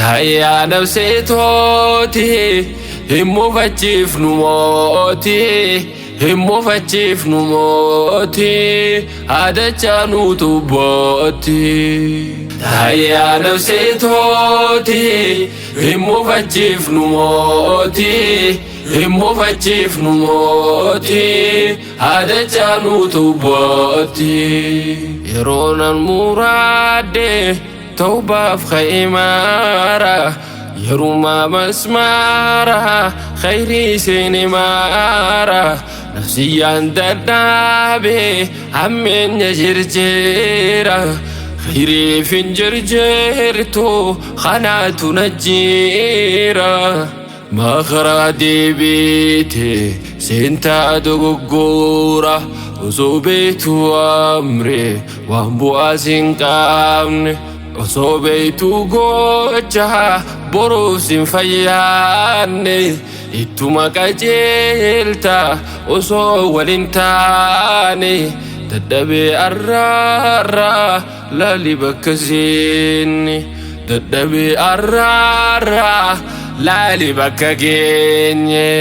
Taayyaa nafsee tooti hin mufachiifnu mootii hin mufachiifnu mootii haadachaa nuutu bootti. Taayyaa nafsee tooti hin mufachiifnu mootii hin mufachiifnu mootii haadachaa nuutu bootti. Yeroo nan muraadde tawbaaf kha'imaara yeruma masmaara khayrii seene maara nafsiyyaan dadhaabe hammeenya jirjeera khayriif hin jirjeertu kanaatu na jiira makaraa deebiite seentaa dogoggora osoo beektu amre waan bu'aa sin qabne osoo beektu gocha boruuf sin fayyaanne ittuma qajeelta osoo walin taane dadhabee arraarraa laali bakka seenne dadhabee arraarraa laali bakka geenye.